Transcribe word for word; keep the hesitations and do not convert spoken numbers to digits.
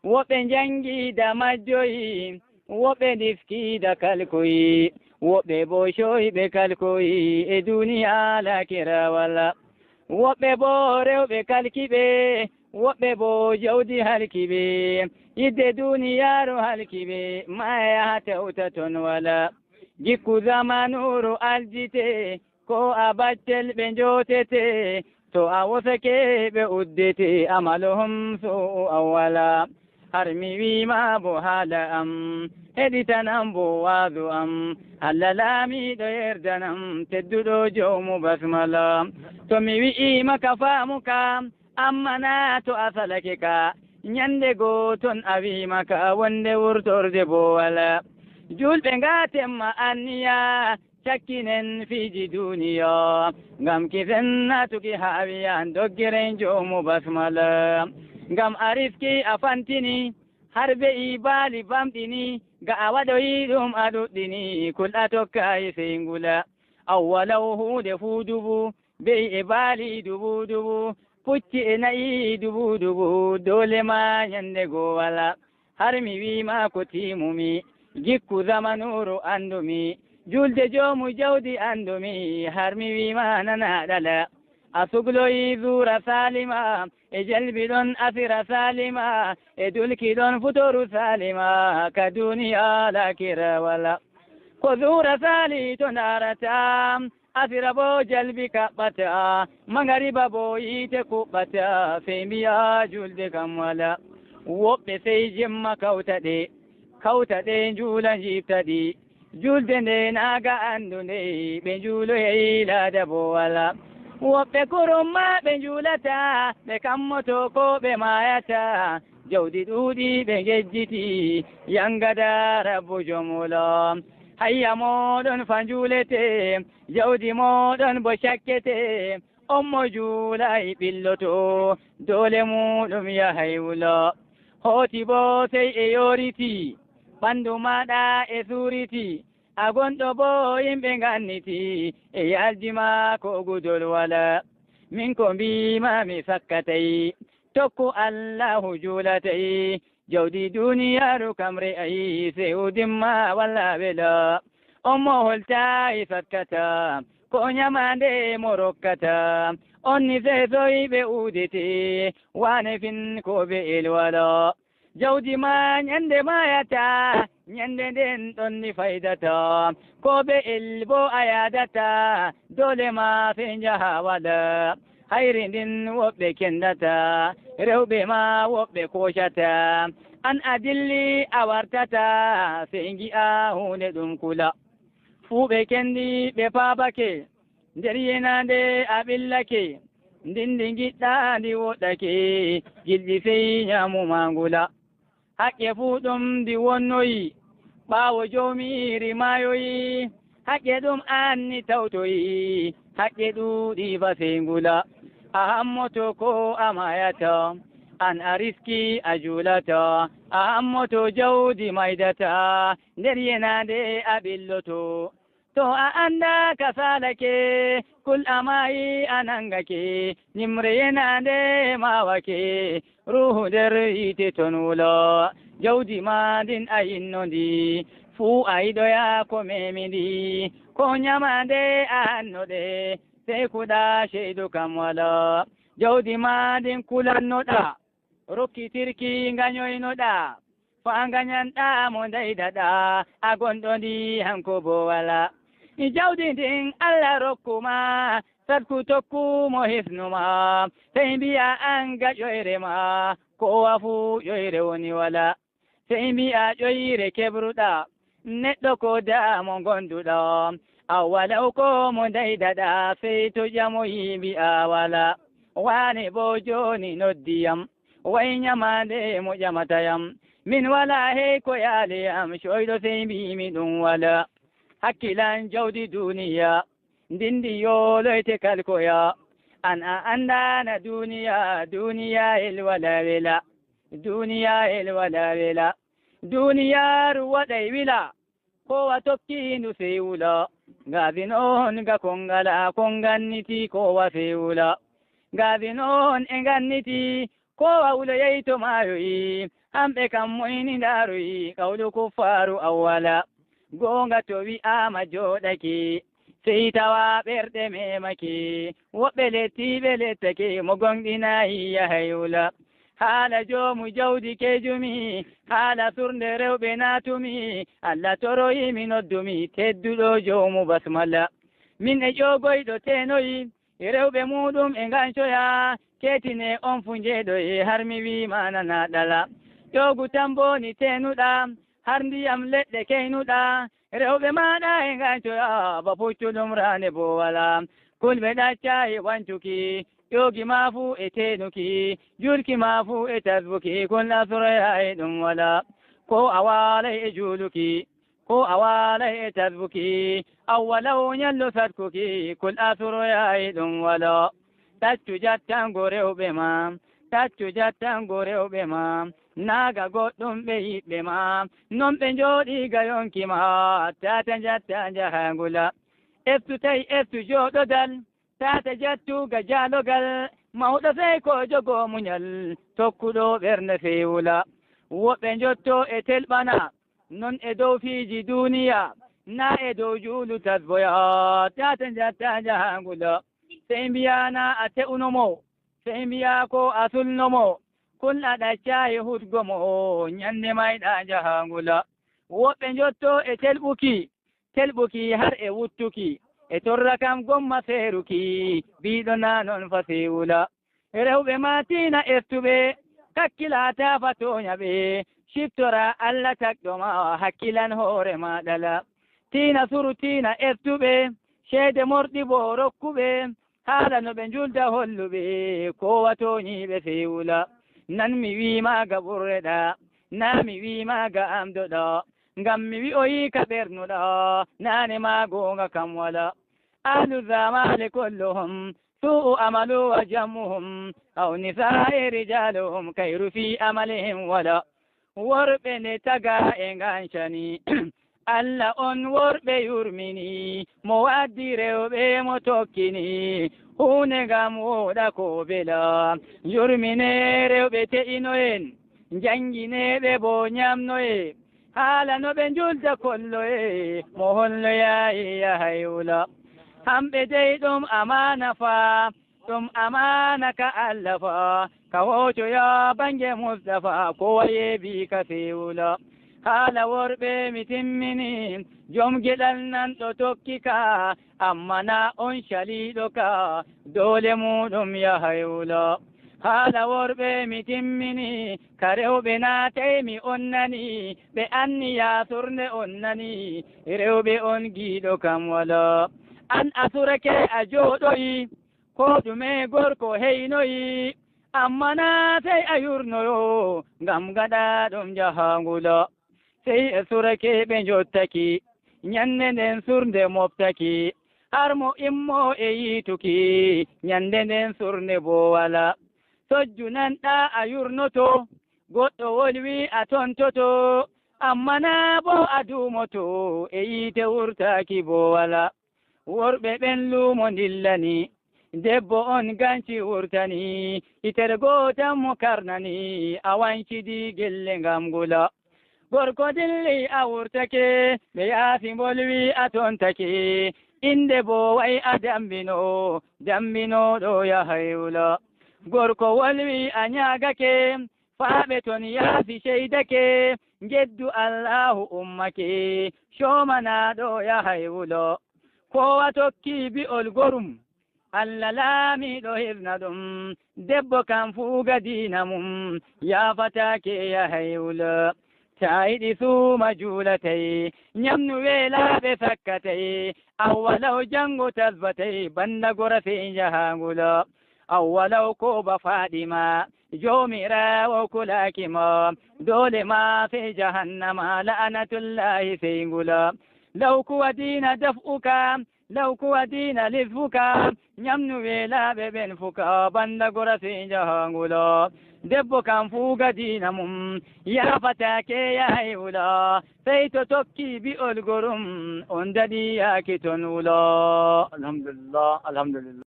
Woɓɓe njanngiida majjoyi, woɓɓe ndiskiida kalkoyi, woɓɓe boo cooyɓe kalkoyi e duniya laakira wala. Woɓɓe boo rewɓe kalki ɓe, woɓɓe boo jawdi halki ɓe. Yidde duniyaaru halki ɓe, maaya haa tawta ton wala. Gikku zamanuuru aljite, ko a baccel ɓe njootete, to a wosake ɓe uddete, amaluhum su'u awwala. Har mi wiima bo haala am, heɗitanam bo waazu am, Allah laamiiɗo yerdanam, tedduɗo joomu basmala. To mi wi'ima ka faamu ka, amma na to a salake ka, nyande goo ton a wiima ka wonde wurtorde bo wala. Julɓe ngaaten ma anniya, cakkinen fiiji duniya, ngam kisen natuki haawiyan doggiren joomu basmala. Ngam a riski a fantini, har be'i baali bamɗini, ga a waɗoyi ɗum a ɗuɗɗini, kul a tokkayi sey ngula. Awwalaw huunde fuu dubu, be'i e baali dubu dubu, pucci e na'i dubu dubu, doole ma nyande goo wala. Har mi wiima ko tiimumi, gikku zamanuuru anndumi, julde joomu jawdi anndumi, har mi wiima nana ɗala. A sugloyi zuura salima, e jalbi ɗon asira salima, e dulki ɗon futoru salima, ka duniya laakira wala. Ko zuura sali to ndaarata, asira boo jalbi kaɓɓata, mangariba boo yiite kuɓɓata, sey mbi'a julde kam wala. Woɓɓe sey jemma kawta ɗe, kawta ɗe njuula njiɓta ɗi. Julde nde naaga anndu nde, ɓe njuuloyay laada boo wala. Woɓɓe kurum ma ɓe njuulata, ɓe kammoto ko ɓe maayata. Jawdi ɗuuɗi ɓe ngejjiti, yangada Rabbu jom wula. Hayya mooɗon fa njuulete, jawdi mooɗon bo cakkete. On mo juulay ɓilloto, doole muuɗum yahay wulo. Hooti bo sey e yooriti, ɓandu maaɗa e suuriti. A gonɗo bo yimɓe nganniti, e yaldi ma ko gudol wala. Min ko mbiima mi sakkatay, tokku Allaahu juulatay. Jawdi duniyaaru kam re'ay, sey udimma walla wela. On mo holtay sakkata, ko nyamaande mo rokkata. On ni sey soy ɓe udete, wane fin ko be el wala. Jawdi ma nyande mayata, nyande nden ɗon ni faydata. Ko be el bo a yaadata, doole ma sey njaha wala. Hayri ndin woɓɓe kendata, rewɓe ma woɓɓe koocata. An a dilli a wartata, sey ngi'a huunde ɗum kula. Fuu ɓe kendi ɓe paabake, nder yenaande a ɓillake, ndin ndi ngiɗɗa ndi woɗɗake, gilɗi sey nyaamu ma ngula. Haqqe fuu ɗum ndi wonnoyi, ɓaawo joomiiri maayoyi. Haqqe ɗum anni tawtoyi, haqqe ɗuuɗi ba sey ngula. A hammoto ko a maayata, an a riski a juulata. A hammoto jawdi maydata, nder yenaande a ɓilloto. To a annda ka saalake, kul a maayi a nangake, nimre yenaande maawake, ruuhu nder yiite ton wulo. Jawdi ma ndin a yinno ndi, fuu a yiɗoya ko memi ndi. Ko nyamaande a annoɗe, sey kuɗa ceydu kam wala. Jawdi ma ndin kulannoɗa, rokkitirki ngañoynoɗa, faa ngañanɗa mo ndaydaɗa, a gonɗo ndi hanko bo wala. I jawdi ndin Allah rokku ma, satku tokku mo hisnu ma, sey mbi'a an ga ƴoyre ma, kowa fuu ƴoyre woni wala. Sey mbi'a ƴoyre keɓruɗa, neɗɗo ko daamo ngonduɗa. A walaw ko mo ndaydaɗa, sey to ƴamoyi mbi'a wala. Waane bo jooni noddiyam, way nyamaande mo ƴamatayam. Min wala hey ko yaaliyam, coyɗo sey mbi'imi ɗum wala. Hakkilan jawdi duniya, ndin ndi yooloyte kalkoya. An a andaana duniya, duniya el wala wela. Duniya el wala wela. Duniyaaru waɗay wila. Kowa tokkiindu sey wula. Ngaabi noon ga kon ngala, kon nganniti kowa sey wula. Ngaabi noon e nganniti Koowa wulo yehi to maayoyi, hamɓe kam moyni ndaaroyi, qawlu kuffaaru awwala. Goonga to wi'aama jooɗake, sey tawa ɓerɗe memake, woɓɓe lettiiɓe lettake, mo gooŋɗinaayi yahay wula. Haala joomu jawdi kejumi, haala surnde rewɓe naatumi, Allah toroyi mi noddumi, tedduɗo joomu basmala. Min e ƴoogoyɗo teenoyi, rewɓe muuɗum e ngancoya, keetine on fu njeeɗoye, har mi wii ma nana ɗala. Ƴoogu tan boni teenuɗa, har ndiyam leɗɗe keynuɗa, rewɓe maaɗa e ngancoya, ba puccuɗum raane bo wala. Kulɓe ɗaccayi wancuki, ƴoogi ma fu e teenuki, juulki ma fu e tasbuki, kul asroya e ɗum wala. Ko a waalay e juuluki, ko a waalay e tasbuki, awwalaw nyallo satkuki, kul asroya e ɗum wala. Taccu jattango rewɓe ma, taccu jattango rewɓe ma, naaga goɗɗum ɓe yiɓɓe ma, non ɓe njooɗi ga yonki ma, tata jatta njahaangula. Eftu tawi eftu jooɗodal, tata jattu ga jaalogal, mawɗo sey ko jogo munyal, tokkuɗo ɓernde sey wula. Woɓɓe njotto e telɓana, non e dow fiiji duuniya, na e dow juulu tasboya, tata jatta njahaangula. Sey mbiya na a te'uno mo, sey mbiya ko a sulno mo, kul a ɗaccayi hutgo mo, nyande mayɗa njahaangula. Woɓɓe njotto e telɓuki, telɓuki har e wuttuki, e torra kam gomma feeruki, biiɗo na non fa sey wula. Rewɓe ma tiina eftuɓe, kakkilata fa toonya ɓe, ciftora Allah tagɗo ma, hakkilan hoore ma ɗala. Tiina suru tiina eftuɓe, ceede morɗi bo rokkuɓe, haala no ɓe njulda holluɓe, ko wa tooñiiɓe sey wula. Nan mi wii ma ga ɓurreɗa, na mi wii ma ga amdoɗa, ngam mi wi'oyi ka ɓernuɗa, naane ma goonga kam wala. Ahlu zamani kulluhum su'u amalu wa jammuhum, aw nisa'i rijaluhum, kayru fi amalihim wala. Worɓe nde taga e ngancani, Allah on worɓe yurmini, mo waddi rewɓe mo tokkini, huunde ngam wooɗa ko bela. Yurmine rewɓe te'inoyen, njanngineɓe bo nyamnoye, haala no ɓe njulda kolloye, mo holloyayi yahay wula. Hamɓe dey ɗum amaana fa, ɗum amaana ka Allah fa, ka hoocoya bannge Mustafa, ko wayebi ka sey wula. Haala worɓe mi timmini, jom geɗal nanɗo tokki ka, amma na on caliiɗo ka, doole muuɗum yahay wula. Haala worɓe mi timmini, ka rewɓe naatay mi on nani, ɓe anniya surnde on nani, rewɓe on giiɗo kam wala. An a surake a jooɗoyi, ko ɗume gorko heynoyi, amma na sey a yurnoyo, ngam gaɗa ɗum jahaangula. Sey e surake ɓe njottaki, nyande nden surnde moftaki, har mo immo e yiituki, nyande nden surnde bo wala. Sojju nanɗa a yurnoto, goɗɗo wolwi a tontoto, amma na bo a duumoto, e yiite wurtaaki bo wala. Worɓe ɓen luumo ndillani, debbo on ganci wurtani, hitere gootan mo karnani, a wancidi gelle ngam ngula. Gorko dilli a wurtake, ɓe yaasi mbolwi a tontake, innde bo wa'i a dambino, dambinooɗo yahay wula. Gorko wolwi a nyaagake, faaɓe ton yaasi ceydake, ngeddu Allaahu ummake, coomanaaɗo yahay wulo. Koowa tokki bi'ol gorum, Allah laamiiɗo hirna ɗum, debbo kam fuu ga diina mum, yaafataake yahay wulo. Taa yiɗi suuma juulatay, nyamnu weelaaɓe sakkatay, awwalaw janngo tasbatay, bannda gora sey njahaangulo. Awwalaw ko ba Faaɗima, Joomiraawo kulaaki mo, doole ma fey jahannama, la'anatullaahi sey ngula. Law kuwa diina daf'uka, law kuwa diina lisfuka, nyamnu weelaaɓe ɓen fuka, bannda gora sey njaha ngula. Debbo kam fuu ga diina mum, yaafataake yahay wula, fey to tokki bi'ol gorum, on daɗi yaaki ton wula. Alhamdulillah, alhamdulillah.